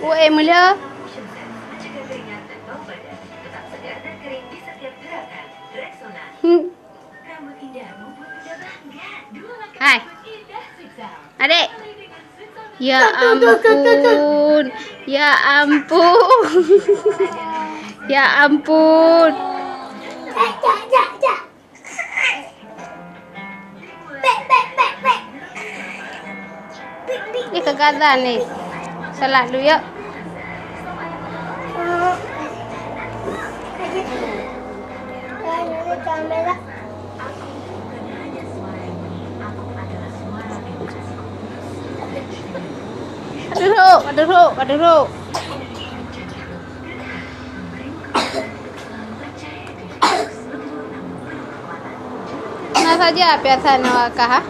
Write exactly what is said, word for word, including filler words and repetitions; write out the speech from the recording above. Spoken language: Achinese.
Ue, mulia. Hmm. Hai. Adik. Ya ampun. Ya ampun. Ya ampun. Eh, kagak ada nih. Salat dulu ya. Aduh, aduh, aduh. Na saja biasa na wakah, ha?